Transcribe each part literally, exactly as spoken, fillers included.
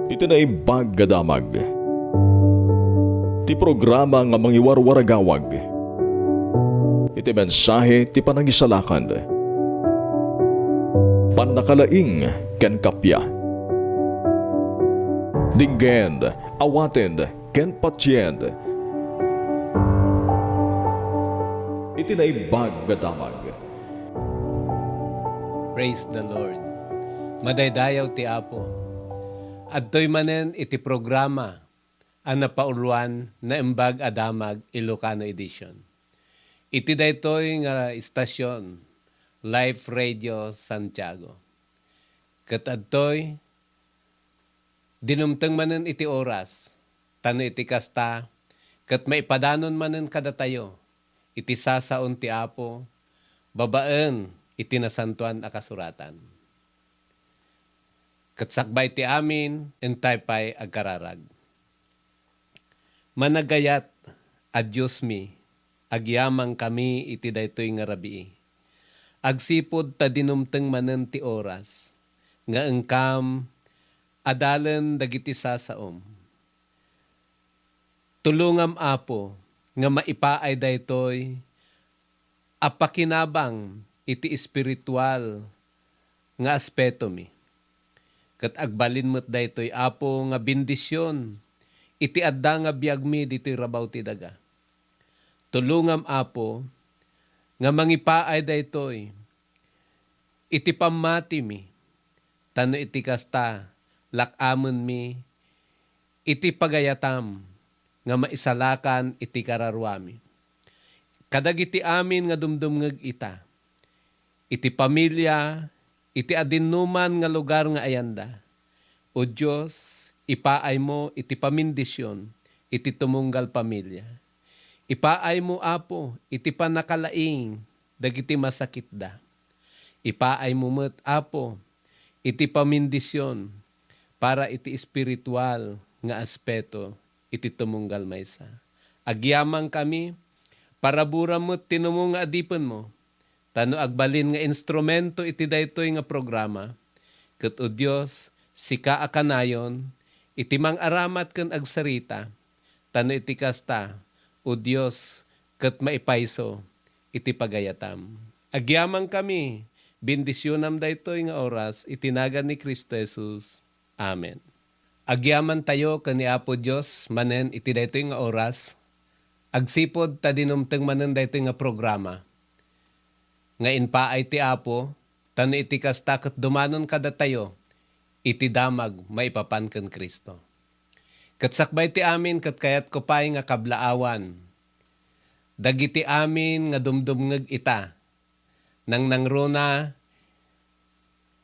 Iti Naimbag a Damag, ti programa nga mangiwarwaragawag iti mensahe ti panangisalakan, pannakalaing ken kappia. Dinggen, awaten ken patien iti Naimbag a Damag. Praise the Lord. Madaydayaw ti Apo. Adtoy manen iti programa a napauloan, Naimbag a Damag, Ilocano Edition. Iti daytoy nga istasyon, Life Radio Santiago. Ket adtoy dinumteng manen iti oras, ta no iti kasta, ket maipadanon manen kadatayo iti sasaon ti Apo babaen iti Nasantoan a Kasuratan. Ket sakbay ti amin, intay pay agkararag. Managayat a Diosmi, agyamankami iti daytoy nga rabii. Agsipud ta dinumteng manen ti oras nga inkam adalen dagiti sasaom. Tulongam, Apo, nga maipaay daytoy a pakinabang iti espiritual nga aspetomi. Ket agbalin met daytoy, Apo, nga bendision iti adda nga biagmi ditoy rabaw ti daga. Tulongam, Apo, nga mangipaay daytoy iti pammatimi, ta no iti kasta, lak-amenmi iti pagayatam nga maisalakan iti kararuami. Kadagiti amin nga dumdumngeg ita, iti pamilia, iti adinnuman nga lugar nga ayanda, O Dios, ipaaymo iti pamindision iti tumunggal pamilia. Ipaaymo, Apo, iti pannakalaing dagiti masakitda. Ipaaymo met, Apo, iti pamindision para iti espiritual nga aspeto iti tumunggal maysa. Agyamankami, paraburam met ti numo nga adipenmo, ta no agbalin nga instrumento iti daytoy nga programa, ket, O Dios, sika a kanayon iti mang-aramat ken agsarita, ta no iti kasta, O Dios, ket maipayso iti pagayatam. Agyamankami, bendisionam daytoy nga oras iti nagan ni Cristo Jesus. Amen. Agyamantayo ken ni Apo Dios manen iti daytoy nga oras, agsipud ta dinumteng manen daytoy nga programa nga impaay ti Apo, ta no iti kasta ket dumanon kadatayo iti damag maipapan ken Cristo. Ket sakbay ti amin, ket kayatko pay nga kablaawan dagiti amin nga dumdumngeg ita, nangnangruna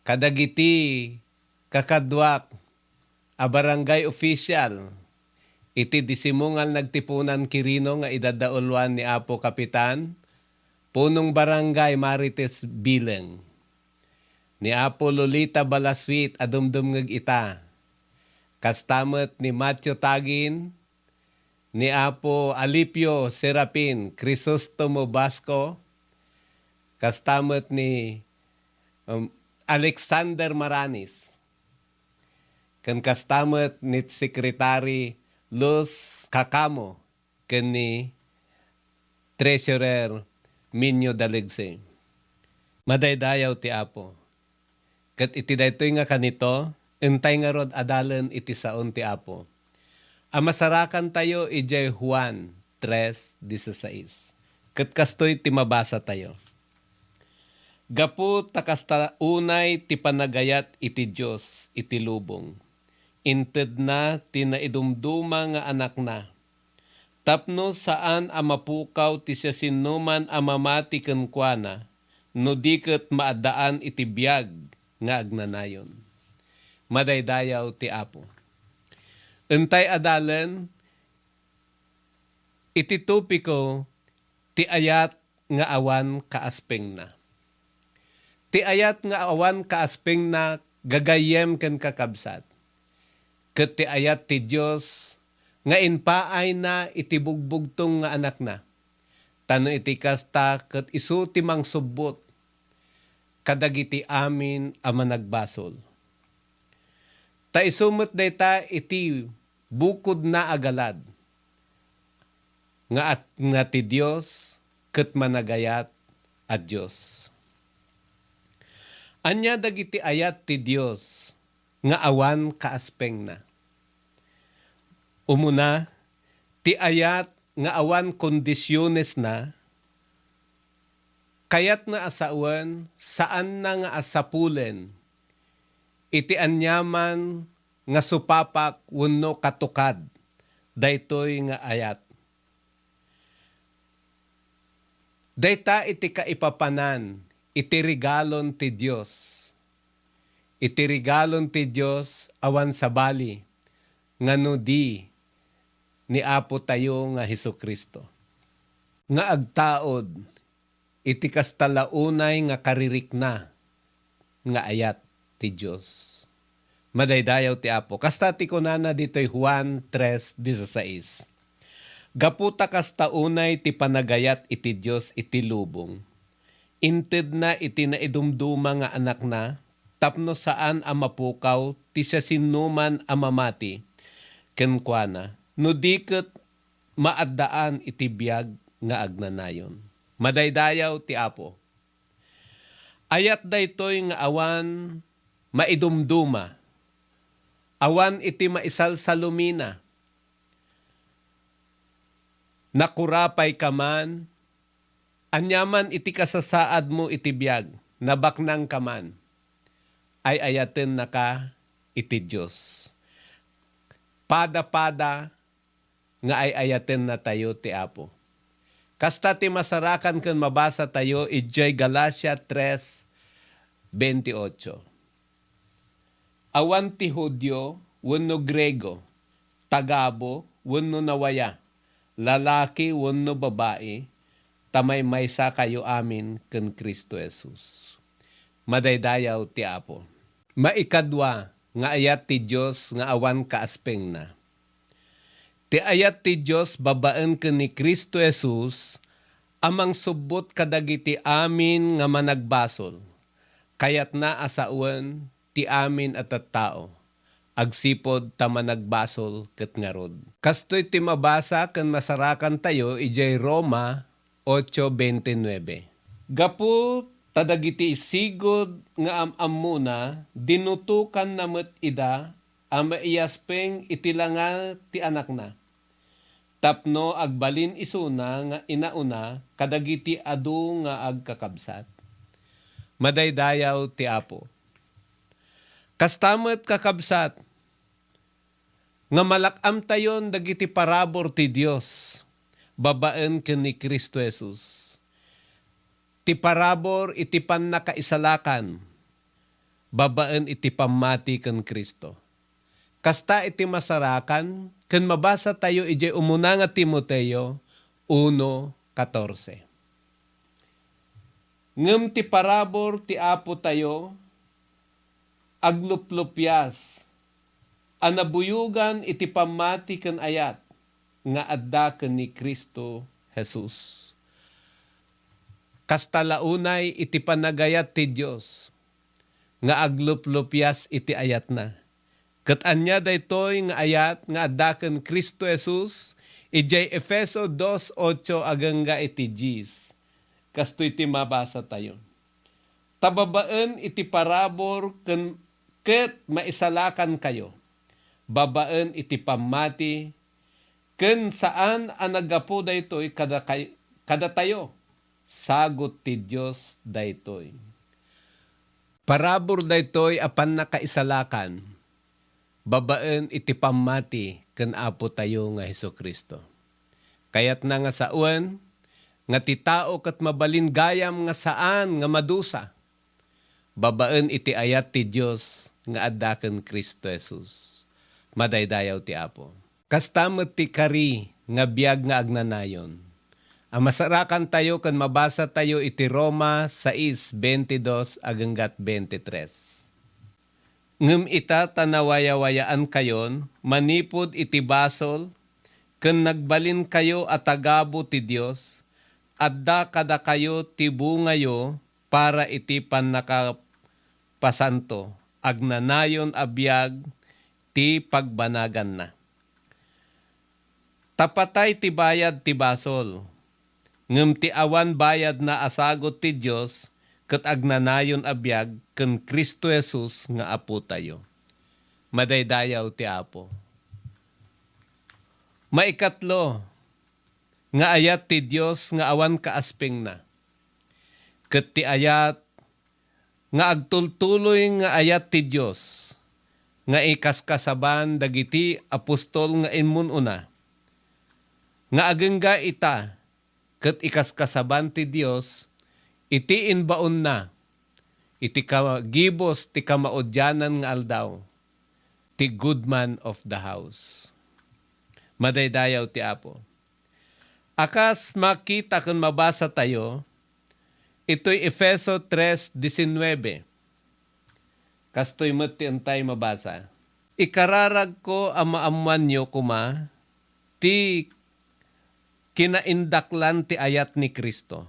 kadagiti kakaduak a barangay official iti disimungan nagtipunan Quirino nga idadauluan ni Apo Kapitan, Punong Barangay Marites Bileng, ni Apo Lolita Balasuit a dumdumngeg ita, kasta met ni Matthew Tagin, ni Apo Alipio Serapin Crisostomo Basco, kasta met ni, um, Alexander Maranis, ken kasta met ni Secretary Luz Cacamo ken ni Treasurer Minyo Dalegse. Madaydayaw ti Apo. Ket iti daytoy nga kanito, intay ngarud adalen iti saon ti Apo a masarakantayo idiay Juan tres dieciséis. Ket kastoy ti mabasatayo. Gapu ta kasta unay ti panagayat iti Dios iti lubong, intedna ti naidumduma nga Anakna, tapno saan a mapukaw ti siasinoman a mamati kenkuana, no di ket maaddaan iti biag nga agnanayon. Madaydayaw ti Apo. Intay adalen iti topiko ti ayat nga awan kaaspengna. Ti ayat nga awan kaaspengna, gagayyem ken kakabsat, ket ti ayat ti Dios nga impaayna iti bugbugtong nga Anakna, ta no iti kasta, ket isu ti mangsubbot kadagiti amin a managbasol. Ta isu met dayta iti bukodna a galad, nga at-, nga ti Dios ket managayat a Dios. Ania dagiti ayat ti Dios nga awan kaaspengna? Umuna, ti ayat nga awan kondisionesna, kayatna a sawen, saanna nga asapulen iti aniaman nga supapak wenno katukad daytoy nga ayat. Dayta iti kaipapanan iti regalon ti Dios. Iti regalon ti Dios awan sabali nga no di ni Apo tayo nga Jesu-Cristo, nga agtaud iti kasta la unay nga karirikna nga ayat ti Dios. Madaydayaw ti Apo. Kasta ti kunana ditoy Juan tres dieciséis, "Gapu ta kasta unay ti panagayat iti Dios iti lubong, intedna iti naidumduma nga Anakna tapno saan a mapukaw ti siasinoman a mamati kenkuana, no di ket maaddaan iti biag nga agnanayon." Madaydayaw ti Apo. Ayat daytoy nga awan maidumduma, awan iti maisalsalumina. Nakurapay ka man, aniaman iti kasasaadmo iti biag, nabaknang ka man, ay-ayatennaka iti Dios. Pada-pada nga ay-ayatennatayo ti Apo. Kasta ti masarakan ken mabasatayo idiay Galacia tres veintiocho. Awan ti Judio wenno Griego, tagabu wenno nawaya, lalaki wenno babai, ta maymaysakayo amin ken Cristo Jesus. Madaydayaw ti Apo. Maikadua nga ayat ti Dios nga awan kaaspengna. Ti ayat ti Dios babaen ken ni Cristo Jesus a mangsubbot kadagiti amin nga managbasol. Kayatna a sawen ti amin a tattao agsipud ta managbasol ket ngarud. Kastoy ti mabasa ken masarakantayo idiay Roma ocho veintinueve. Gapu ta dagiti sigud nga am-ammona, dinutokanna met ida a maiaspeng iti langa ti Anakna, tapno agbalin isuna nga inauna kadagiti adu nga agkakabsat. Madaydayaw ti Apo. Kasta met, kakabsat, nga malak-amtayon dagiti parabur ti Dios babaen ken ni Cristo Jesus. Ti parabur iti pannakaisalakan babaen iti pammati ken Cristo. Kasta iti masarakan ken mabasatayo idiay umuna nga Timoteo uno catorce. Ngem ti parabur ti Apotayo agluplupias a nabuyogan iti pammati ken ayat nga adda ken ni Cristo Jesus. Kasta la unay iti panagayat ti Dios nga agluplupias iti ayatna. Ket ania daytoy nga ayat nga adda ken Cristo Jesus? Idiay Efeso dos ocho agengga iti dies, kastoy ti mabasatayo. Ta babaen iti parabur ken, ket maisalakankayo babaen iti pammati, ken saan a naggapu daytoy kadakay-, kadatayo. Sagut ti Dios daytoy. Parabur daytoy a pannakaisalakan babaen iti pammati ken Apotayo nga Jesu-Cristo. Kayatna nga sawen nga ti tao ket mabalin gayam nga saan nga madusa babaen iti ayat ti Dios nga adda ken Cristo Jesus. Madaydayaw ti Apo. Kasta met ti kari nga biag nga agnanayon a masarakantayo ken mabasatayo iti Roma sais, veintidós agenggat veintitrés. Ngem ita ta nawayawayaankayon manipud iti basol ken nagbalinkayo a tagabu ti Dios, adda kadakayo ti bungayo para iti pannakapasanto, agnanayon a biag ti pagbanaganna. Ta patay ti bayad ti basol, ngem ti awan bayadna a sagut ti Dios ket agnanayon a biag ken Cristo Jesus nga Apotayo. Madaydayaw ti Apo. Maikatlo nga ayat ti Dios nga awan kaaspingna, ket ti ayat nga agtultuloy nga ayat ti Dios nga ikaskasaban dagiti apostol nga immun-una, nga agingga ita ket ikaskasaban ti Dios iti imbaonna iti kagibus ti kamaudianan nga aldaw, ti good man of the house. Madaydayaw ti Apo. A kas makita ken mabasa tayo, itoy Efeso tres diecinueve. Kastoy met ti intay mabasa. Ikararagko a maammoanyo koma ti kinaindaklan ti ayat ni Cristo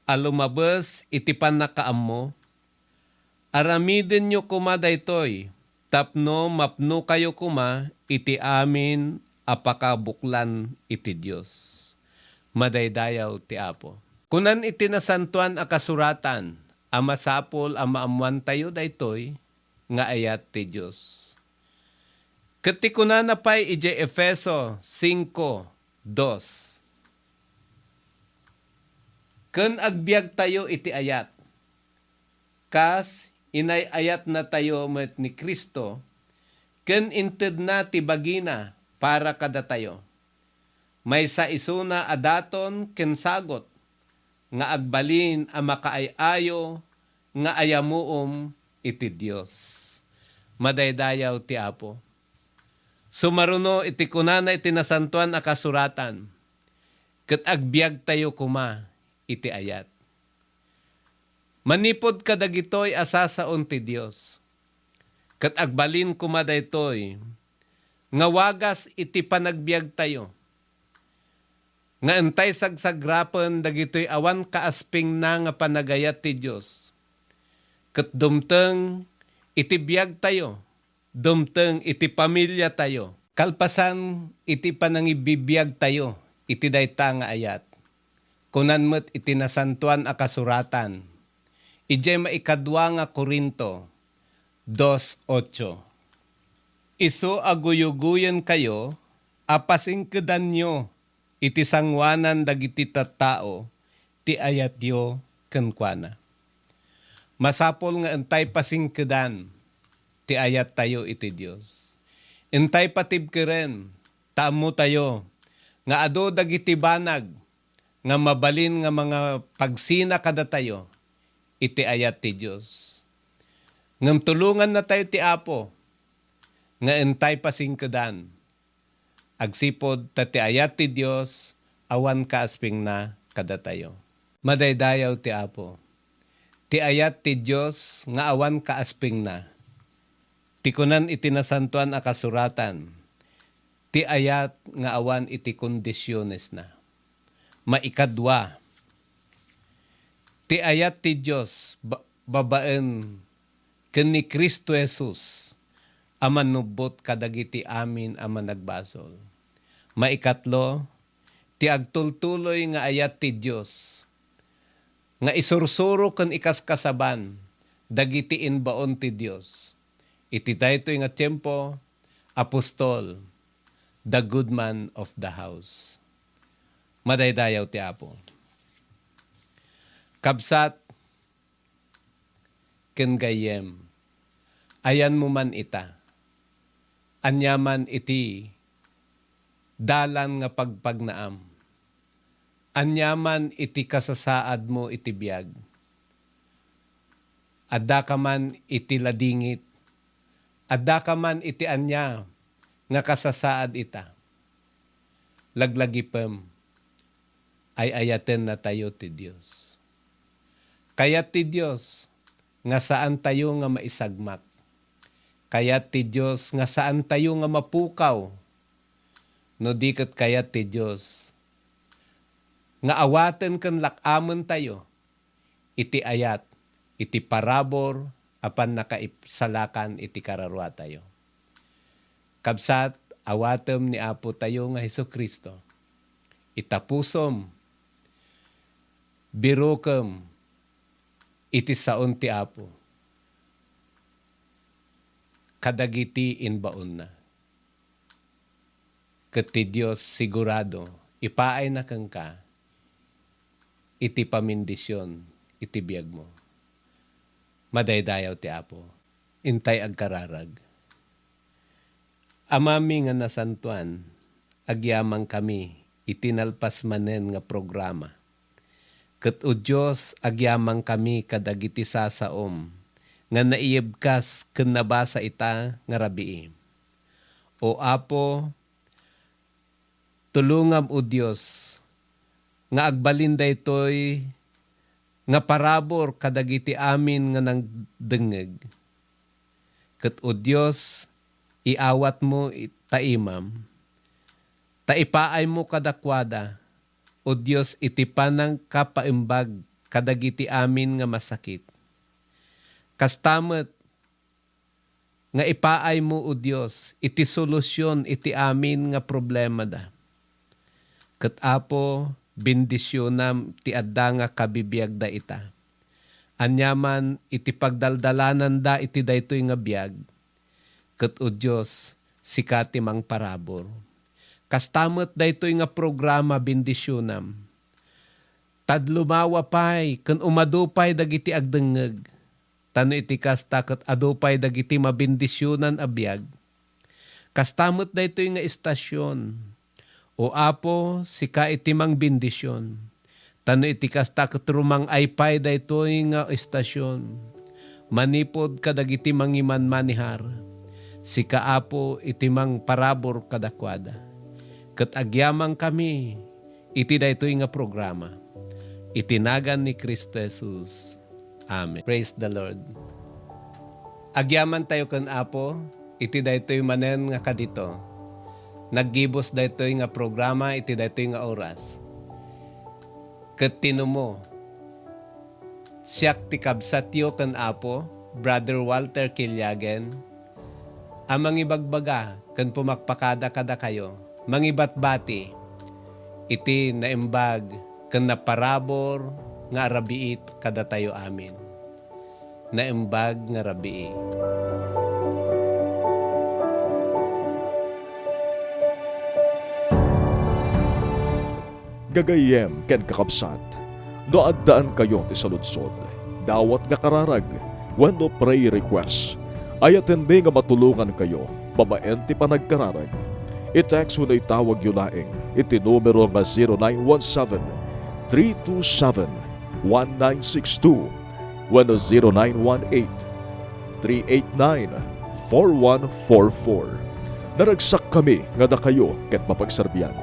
a lumabes iti pannakaammo. Aramidenyo koma daytoy tapno mapnokayo koma iti amin a pakabuklan iti Dios. Madaydayaw ti Apo. Kunan iti Nasantoan a Kasuratan a masapul a maammoantayo daytoy nga ayat ti Dios. Ket ti kunana pay idiay Efeso cinco dos, ken agbiagtayo iti ayat, kas inay-ayatnatayo met ni Cristo, ken intedna ti bagina para kadatayo. Maysa isuna a daton ken sagut nga agbalin a makaay-ayo nga ayamuom iti Dios. Madaydayaw ti Apo. Sumaruno iti kunana iti Nasantoan a Kasuratan, ket agbiagtayo koma iti ayat. Manipud kadagitoy a sasaon ti Dios, ket agbalin koma daytoy nga wagas iti panagbiagtayo, nga intay sagsagrapen dagitoy awan kaaspingna nga panagayat ti Dios, ket dumteng iti biagtayo, dumteng iti pamiliatayo. Kalpasan iti panangibibiagtayo iti dayta nga ayat, kunan met iti Nasantoan a Kasuratan, idiay maikadua nga Corinto dos ocho, isu a guyugoyenkayo a pasingkedanyo iti sangoanan dagiti tattao ti ayatyo kenkuana. Masapul nga intay pasingkedan ti ayattayo iti Dios. Intay patibkeren ta ammotayo nga adu dagiti banag nga mabalin nga mangapagsina kadatayo iti ayat ti Dios. Ngem tulongannatayo ti Apo nga intay pasingkedan agsipud ta ti ayat ti Dios awan kaaspingna kadatayo. Madaydayaw ti Apo. Ti ayat ti Dios nga awan kaaspingna. Ti kunan iti Nasantoan a Kasuratan, ti ayat nga awan iti kondisionesna. Maikadua, ti ayat ti Dios ba-, babaen ken ni Cristo Jesus a mannubbot kadagiti amin a managbasol. Maikatlo, ti agtultuloy nga ayat ti Dios nga isursuro ken ikaskasaban dagiti imbaon ti Dios. Iti daytoy nga tiempo, apostol, the good man of the house. Madaydayaw ti Apo. Kabsat ken gayyem, ayanmo man ita. Aniaman iti dalan nga pagpagnaam. Aniaman iti kasasaadmo iti biag. Addaka man iti ladingit. Addaka man iti ania nga kasasaad ita. Laglagipem, ay-ayatennatayo ti Dios. Kayat ti Dios nga saantayo nga maisagmak. Kayat ti Dios nga saantayo nga mapukaw. No di ket kayat ti Dios nga awaten ken lak-amentayo iti ayat, iti parabur a pannakaisalakan iti kararuatayo. Kabsat, awatem ni Apo tayo nga Jesu-Cristo. Itapusom, birokem iti saon ti Apo kadagiti imbaonna. Ket ti Dios sigurado ipaayna kenka iti pamindision iti biagmo. Madaydayaw ti Apo. Intay agkararag. Amami nga nasantoan, agyamankami iti nalpas manen nga programa. Ket, O Dios, agyamankami kadagiti sasaom nga naiyebkas ken nabasa ita nga rabii. O Apo, tulongam, O Dios, nga agbalin daytoy nga parabur kadagiti amin nga nagdengngeg. Ket, O Dios, iawatmo it-, ta imam, ta ipaaymo kadakuada, O Dios, iti panangkapaimbag kadagiti amin nga masakit. Kasta met nga ipaaymo, O Dios, iti solusion iti amin nga problemada. Ket, Apo, bendisionam ti adda nga kabibiagda ita. Aniaman iti pagdaldalananda iti daytoy nga biag, ket, O Dios, sika ti mangparabur. Kasta met daytoy nga programa, bendisionam. Tadlumawa pay ken umadu pay dagiti agdengngeg. Ta no iti kasta ket adu pay dagiti mabendisionan a biag. Kasta met daytoy nga istasion. O Apo, sika iti mangbendision. Ta no iti kasta ket rumang-ay pay daytoy nga istasion. Manipud kadagiti mangimanmanihar, sika, Apo, iti mangparabur kadakuada. Ket agyamankami iti daytoy nga programa. Iti nagan ni Cristo Jesus. Amen. Praise the Lord. Agyamantayo ken Apo iti daytoy manen nga kadito. Naggibus daytoy nga programa iti daytoy nga oras. Ket tinumo, siak ti kabsatyo ken Apo, Brother Walter Killiagen, a mangibagbaga ken pumakpakada kadakayo, mangibatbati iti naimbag ken naparabur nga arabiit kadatayo amin. Naimbag nga rabii. Gagayyem ken kakabsat, no addaankayo ti saludsod, dawat nga kararag, wenno prayer request, ayatenmi nga matulongankayo babaen ti panagkararag. I-text wenno itawagyo laeng iti numero nga zero nine one seven, three two seven, one nine six two wenno zero nine one eight, three eight nine, four one four four. Naragsakkami nga dakayo ket mapagserbian.